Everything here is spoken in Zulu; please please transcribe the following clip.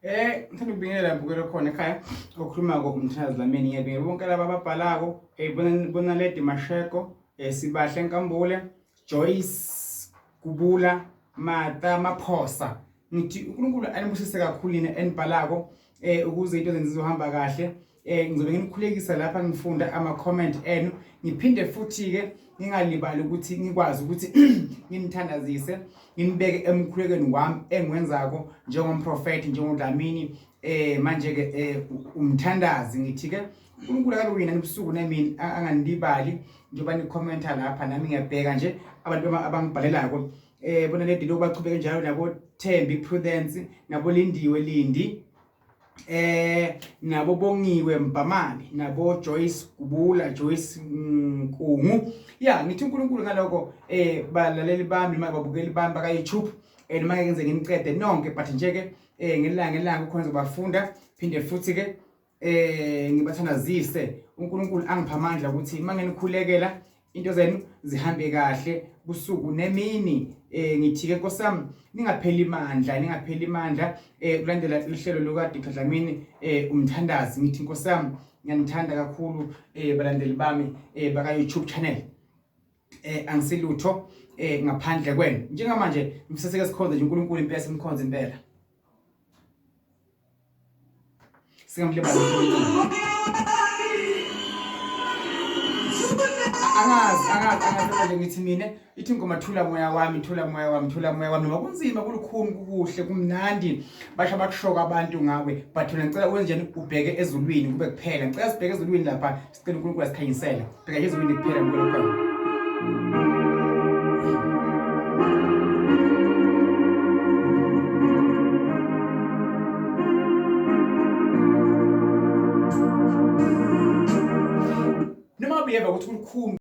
Ngithanda ukubingelela mbukelo khona ekhaya okhuluma ko umthandazi Dlamini. Ngiyabingelela bonke laba ababhalako, Bonaledi Masheko, Sibahle Nkambule, Joyce Kubula, Martha Maphosa. Ngithi uNkulunkulu anibusise kakhulu nina enibhalako ukuze into zenu zizohamba kahle. Ngizobe nginikhulekisa lapha ngifunda ama comment enu, ngiphinde futhi ke ngingalibali ukuthi ngikwazi ukuthi nginithandazise, nginibeke emkhulekweni wami engiwenzako njengomprofeti, njengoDlamini. Manje ke umthandazi ngithi ke uNkulunkulu akabe kuyina ubusuku nemini, anganilibali njengoba nikhomenta lapha. Nami ngiyabheka nje abantu abangibhalelako, bona ledi lokhu bachubeke njalo, nabo Thembi Prudence, nabo Lindiwe Lindi, nabo Bongiwe Mbhamane, nabo Joyce Kubula, Joyce Nkungu. Ya, ngithi uNkulunkulu ngaloko, balaleli bami noma babukeli bami baka YouTube, noma ngeke ngize ngimcede nonke, but nje ke ngelanga ngelanga kukhona zobafunda, phinde futhi ke ngibathandazise, uNkulunkulu angipha amandla ukuthi mangenikhulekela into zenu zihambe kahle busuku nemini. Ngithi ke Nkosi yami, ningapheli imandla, ningapheli imandla kulandela uhlelo luka Dr Dlamini umthandazi. Ngithi Nkosi yami, ngiyanithanda kakhulu balandeli bami baka YouTube channel. Angisilutho ngaphandle kwenu. Njengamanje ngiseseke sikhonze nje uNkulunkulu impela, simkhonze impela, singamlibali uNkulunkulu. Angazi, angazi, angazi. Manje ngithi mina, ithi ingoma, thula moya wami, thula moya wami, thula moya wami. Noma kunzima, kulukhuni, kukuhle, kumnandi, basho abakushoka abantu ngawe, but wena ngicela wenjeni? Ubheke ezulwini kube kuphela. Ngicela sibheke ezulwini lapha, sicela uNkulunkulu asikhanyisele. Bheka ezulwini kuphela, mbukelo khona. Noma ubuyeva ukuthi kulukhuni.